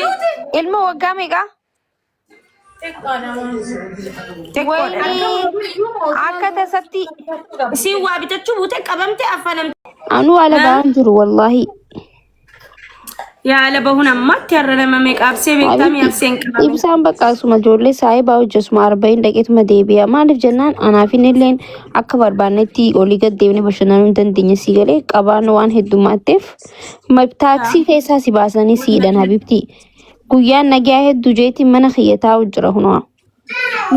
Buute. Ilma waggaa meeqaa? Xiqqoodha. Wayinii akka tasatti Isiin waa bitachuu buute qabamte affanamte. anuu ala ba'aan jiru wallaahi. Yaa ala bahuun ammatti har'a nama meeqa absee beektaa mi absee hin qabame. Ibsaan bakka asuma ijoollee saayibaa hojjesuma arba'iin dhaqeetuma deebi'a. Maaliif jennaan anaaf inni illeen akka barbaannetti olii gad deemnee bashannanuu hin dandeenye si galee qabaan waan heddummaatteef taaksii keessaa si baasanii siidhan habibti. Guyyaan nagaa hedduu jeetiin mana kiyya taa'u jira hunoo.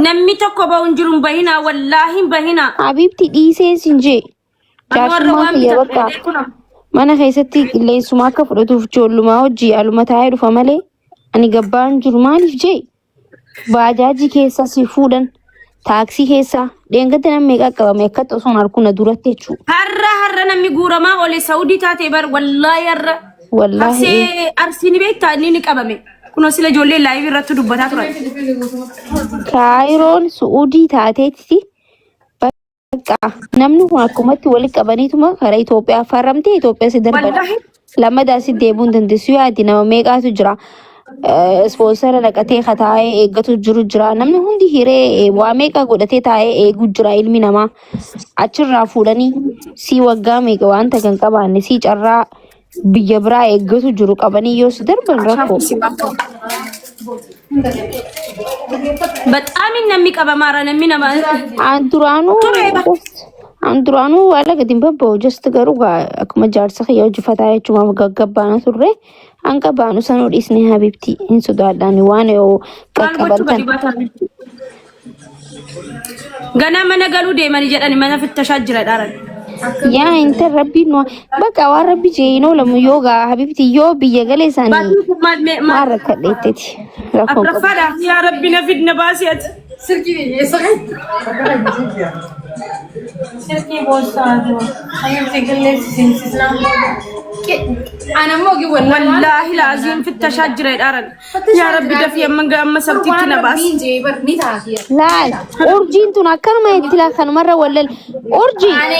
Namni tokko bahu hin jiru hin bahinaa wallaahi hin bahinaa. Habibti dhiiseen sin jee. Ani warra Jaarsummaa waan kiyya bitadhu bakka jedhee kuna. mana keessatti qilleensuma akka fudhatuuf ijoollumaa hojii aluma taa'ee dhufa malee ani gabbaan jiru maaliif jee baajaajii keessaa si fuudhan taaksii keessaa dheengadda nama meeqa qabame akkatti osoo hin arguu na duratti jechuudha. Har'a har'a namni guuramaa oole Saudii taate bar wallaahi har'a. Wallaahi Arsee arsii ni beektaa inni ni qabame. Kunoo sila ijoollee laayivii irratti dubbataa turan. Kaayiroon Su'uudii taateetti bakka namni kun akkumatti walitti qabaniituma karaa Itoophiyaa faramtee Itoophiyaa si darban. Wallaahi Lammadaa si deebi'uu hin dandeessu yaadi nama meeqaatu jira. Ispoonsara naqatee kataa'ee eeggatu jiru jira. Namni hundi hiree waa meeqa godhatee taa'ee eegu jira ilmi namaa. Achirraa fuudhanii si waggaa meeqa wanta kan qabaanne si carraa biyya biraa eeggatu jiru qabanii yoo si darban rakkoo. Baxaamiin namni qabamaara namni nama. An duraanuu Ture ba- just an duraanuu haala gadi hin babba'u just garuu gaa akkuma jaarsa kiyya hojjefataa jechuun gaggabaana turre hanga baanu sanuu dhiisne habibti hin sodaadhaan waan yoo Maal gochuu qaqqabantan gadi baatan? Ganaa mana galuu deemanii jedhani mana fittashaa jira dhaaran. Yaa intal rabbiin nu bakka waan rabbi jee hin oolamu yoo gaa habibti yoo biyya galee isaanii Baatiin kun maal mee maal maal? rakkadheetteti rakkoon qabu. Afuraffaadha. Yaa rabbi na fid na baasi ati. Silkii boossaa Ayyuu qilleensi seensisnaa. Ana immoo gi wallaahi. Wallaahi laaziin fittashaa jira dhaaran. Yaa rabbi dafii amma amma sabtiitti na baasi. Rabbiin jee bar ni taati. Laal urjiin tun akkanuma itti laa kanumarra wallal urjii Ani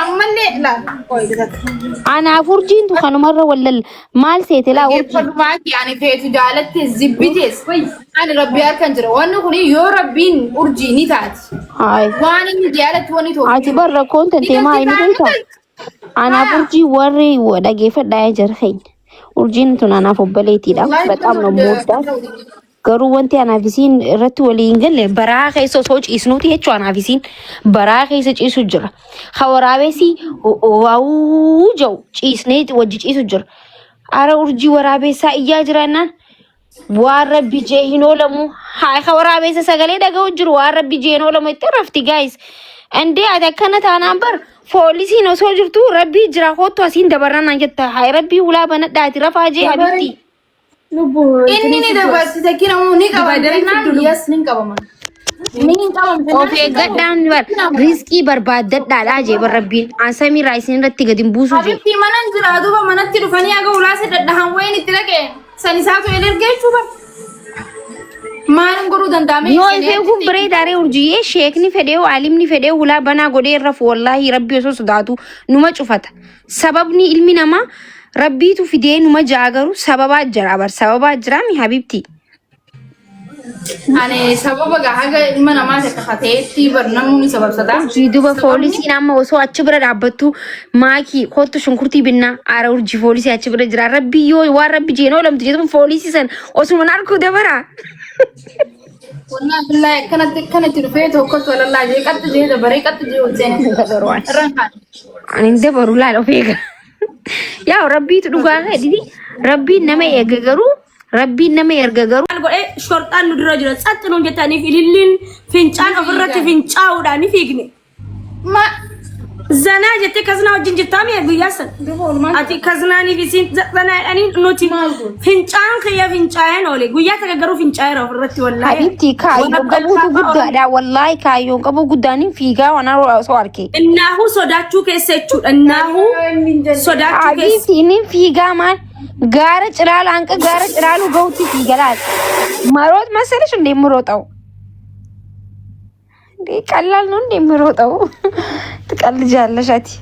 ammallee laal. Qoy takka. anaaf urjiin tun kanumarra wallal maal seete laa urjii Dhaggeeffadhu maaki ani feetu jaalatte zibbitees. Ani rabbi harkan jira. Wanni kun yoo rabbiin urjii ni taati. haay Waan inni jaalatti wanni tokko. ati bar rakkoon Ni tantee maa galti inni taa ni beektaa galti. Anaaf urjii warri dhageeffadhaa jara keenya. Urjiin tun anaaf obboleettiidha. Bexaam ነው የምወዳት. Garuu wanti anaaf isiin irratti walii hin galle baraa keessa osoo ciisnuuti jechuudha anaaf isiin baraa keessa ciisu jira. Ka waraabessi waawuu jedhu ciisnee wajji ciisu jira. Ara urjii waraabessaa iyyaa jira jennaan waan rabbi jee hin oolamu. Haa ka waraabessa sagalee dhaga'u jiru waan rabbi jee hin oolamu itti rafti guys. Indee ati akkana taanaan bar foolisiin osoo jirtu rabbii jira kottu asiin dabarranaan jetta. Haa rabbii hulaa banadhaa ati rafaa jee habibti. Inni ni dabarsite kinamu ni qabama. Dibaadariin Jennaan fiddu yes ni qabama. Ni hin qabamte Of eeggadhaan bar riiskii barbaaddadhaadhaa jee bar rabbiin. An samiirraa isin irratti gadi hin buusuu jee. Habibti mana hin jira duuba manatti dhufanii aga ulaasa dhadhahan wayin itti dhaqe san isaatu el ergee jechuu bar. Maalin godhuu danda'ame? Yoo if eeguun bareedaaree urjiyyee sheekni fedhee alimni fedhee hulaa banaa godhee irra fu wallaahi rabbi osoo sodaatu numa cufata. Sababni ilmi namaa rabbiitu fidee numa ja'a garuu sababaa jira bar sababaa jiraami habibti. Ani sababa gaa haga ilma namaa takka ta'etti bar namni ni sababsata. Urjii duba foolisiin amma osoo achi bira dhaabbattu maakii kottu shunkurtii binnaa aara urjii foolisii achi bira jira rabbi yoo waan rabbi jeen oolamtu jedhamu foolisii san osuma arguu dabara. Wallaahi billaahi akkanatti akkanatti dhufee tokkotti walallaa jee qaxxi jee dabaree qaxxi jee ol seene. Dabaru ani. Irraan kaane. Ani hin dabaru laal of eega. Yaa rabbiitu dhugaa keediti rabbiin nama eega garuu Rabbiin nama erga garuu Maal godhee shorxaan nu dura jira tsaxxi nuun jettaniif ililliin fincaan ofirratti fincaa'uudhaan ni fiigne. Ma Zanaa jettee kaznaa wajjin jirtaa mi'a guyyaa san. duuba oolmaan Ati kaznaaniif isiin zanaa jedhanii nuti Maal goone? fincaan kiyya fincaa'een oole. Guyyaa takka garuu fincaa'eera ofirratti wallaahi. Habibti kaayyoon qabuutu guddaadha. Wallaahi kaayyoon qabu guddaan hin fiigaa waan osoo arke. Innaahuu sodaachuu keessa jechuudha. Innaahuu sodaachuu keessa. Habibti inni fiigaa maal gaara ciraala hanqa gaara ciraaluu gahutti fiiga laal. Maroot መሰለሽ እንዴ የምሮጠው እንዴ ቀላል ነው እንዴ የምሮጠው? ትቀልጃለሽ ati.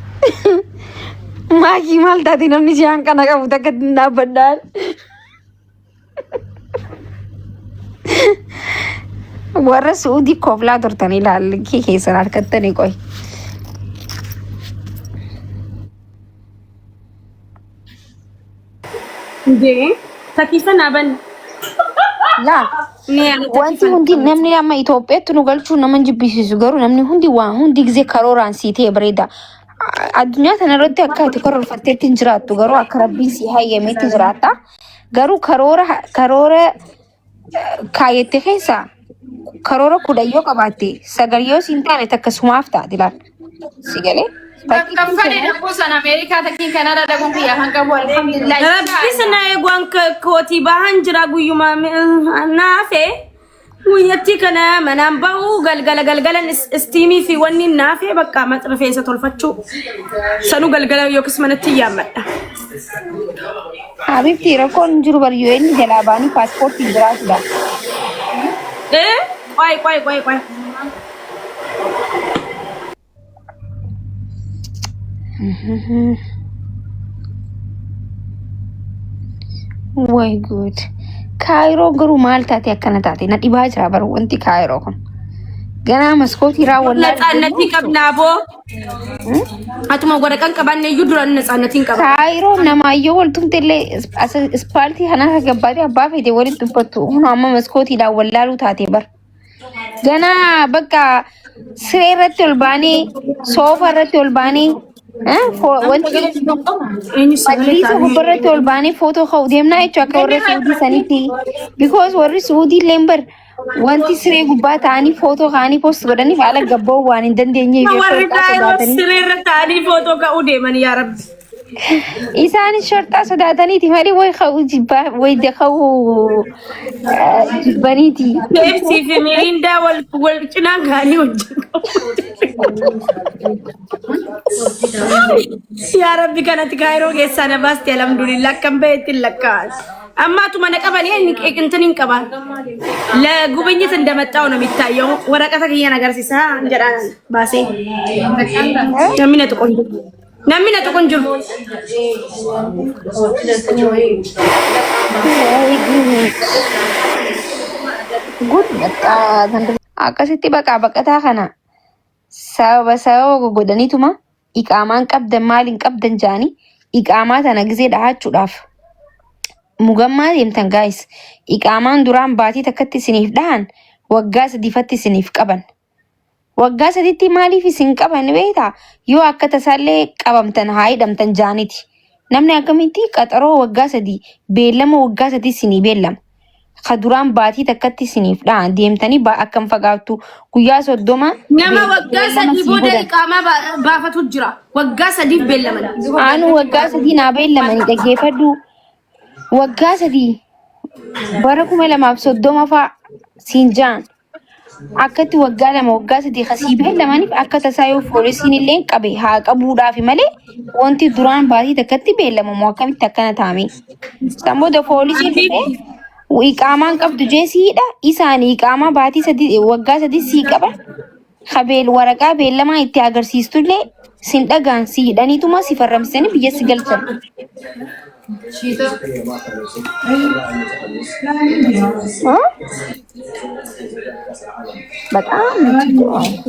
Maakii maal taate namni si hanqana qabu takka hin dhaabbadhaan. Warra Su'uudii koflaa turtan ilaalli keessan harkattanii qoy. እንዴ takiifa naa banne. Laa Ni yaada wanti takiifa. hundi namni amma Itoophiyaatti nu galchuu nama hin jibbisiisu garuu namni hundi waan hundi gisee karooraan sii ta'e bareeda. Addunyaa kana irratti akka ati karoorfatteetti hin jiraattu garuu akka rabbiin sii hayyameetti jiraatta. Garuu karoora karoora kaayyette keessaa karoora 10 yoo qabaatte 9 yoo siin taane takka sumaaf taati laal. Si galee? Bakka fedhe dhaquu san Ameerikaa takkiin Kanaadaa dhaquun kiyya kan qabu alhamdulillah. Rabbi sana eeguun kootii bahan jira guyyuma naafe guyyatti kana manaan bahu galgala galgalan istiimii fi wanni naafe bakka rifeensa tolfachuu sanuu galgala yookiis manatti yaammadha. Habibti rakkoon hin jiru bar UN jalaa ba'anii paaspoortii jiraatudha. Eh? Qoy qoy qoy qoy. Way good. Kaayiroo garuu maal taate akkana taate na dhibaa jira bar wanti kaayiroo kun. Ganaa maskootii irraa wallaalu Natsaannatii qabnaa boo. Atuma waraqaan qabaanne iyyuu duraan natsaannatiin qaba. Kaayiroo namaayyoo wal tumte illee ispaaltii kanarra gabbaatee abbaa feete walitti dubbattu. Kun amma maskootiidhaan wallaaluu taate bar. Ganaa bakka siree irratti ol baanee soofa irratti ol baanee wanti Eenyu sagalee majliisa ta'anii? gubbaa irratti ol baanee footoo ka'u deemnaa jechuudha akka warra Suudii sanitti. Because warri Suudii illee bar Wanti siree gubbaa taa'anii footoo ka'anii post godhaniif haala gabba'uu waan hin dandeenyeef yoo Warri shorxaa kaayiroo sodaatanii. siree irra taa'anii footoo ka'uu deeman yaa rabbi. Isaanis shorxaa sodaataniiti malee way ka'uu jibbaa way ka'uu jibbaniiti. Peepsii fi mirindaa wal wal cinaa ga'anii wajjin ka'uu. Yaa rabbi kanatti kaayiroo keessaa na baaste alhamdulillah akkam baheetti hin lakkaa'an. Amma atuma na qabanii እንትን hin qaban. ለጉብኝት እንደመጣው ነው የሚታየው። ወረቀተ kiyyan agarsiisa jedhaan baasee. Namni na tuqu hin jiru. Namni na tuqu hin jiru. Gud bakka akkasitti baqaa baqataa kana sababa sababa goggodhaniituma iqaamaan qabdan maaliin qabdan jaanii iqaamaa tana gisee dhahachuudhaaf mugammaa deemtan gaayis iqaamaan duraan baatii takkatti isiniif dhahan waggaa sadiifatti isiniif qaban. Waggaa saditti maaliif isin qaban beektaa? Yoo akka tasaallee qabamtan haa hidhamtan jaaniti. Namni akkamitti qaxaroo waggaa 3 beellama waggaa 3 isinii beellama. Ka duraan baatii takkatti isiniif dhahan deemtanii akkam fagaattu guyyaa 30 Nama waggaa beellama 3 sii booda godhan. iqaamaa baafatu jira. Waggaa 3f beellaman. Anu waggaa 3 naa beellamani dhaggeeffadhu. Waggaa 3 bara 2030 faa siin jaan. Akkatti waggaa 2 waggaa 3 kasii beellamaniif akka tasaa yoo poolisiin illee qabe haa qabuudhaafi malee wanti duraan baatii takkatti beellamamu akkamitti akkana taame. San booda poolisiin dhufee iqaamaan qabdu jee siidha isaan iqaamaa baatii 3 waggaa 3 sii qaba kabeel waraqaa beellamaa itti agarsiistullee sin dhagaan si hidhaniituma si farramsisanii biyya si galchan. Bataam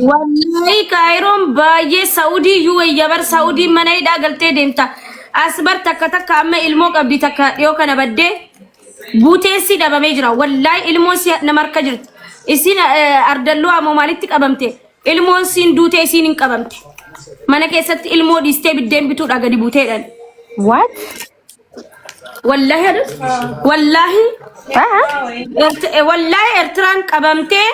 Wallahi Kaayiroon baay'ee Saa'udii iyyuu wayya bar Saa'udii mana hidhaa galtee deemta. As bar takka takka amma ilmoo qabdi takka dhiyoo kana baddee buuteen si dhabamee jira. Wallahi ilmoon si nama harka jirti. Isiin ardalloo ammoo maalitti qabamte? Ilmoon siin duutee isiin hin qabamte. Mana keessatti ilmoo dhiistee biddeen bituudha gadi buuteedhaan. What? Wallahi adus. Wallahi Ah, Wallahi Eertiraan qabamtee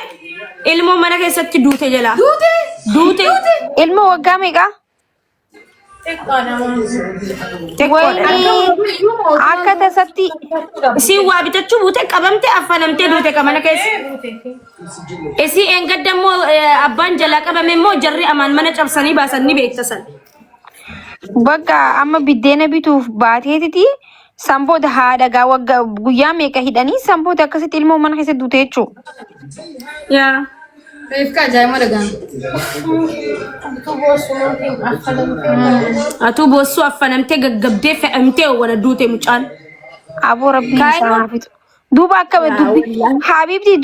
ilmoo mana keessatti duute jalaa. Duute? Duute. Ilma waggaa meeqaa? Xiqqoodha. Wayinii akka tasatti Isiin waa bitachuu buute qabamte affanamtee duute ka mana keessa. Isii eengadda immoo abbaan jalaa qabame immoo jarri amaan mana cabsanii baasan ni beekta san. Bakka amma biddeena bituuf baateetiti san booda haadha gaa wagga guyyaa meeqa hidhanii san booda akkasitti ilmoo mana keessa duute jechuudha. Yaa. Reefka ajaa'ima dhagaan. Atuu boossuu affanamtee gaggabdee fe'amtee wala duute mucaan. Aboo rabbiin isaa Kaayiroo haa fixu. Duuba akka dubbi Habiibti.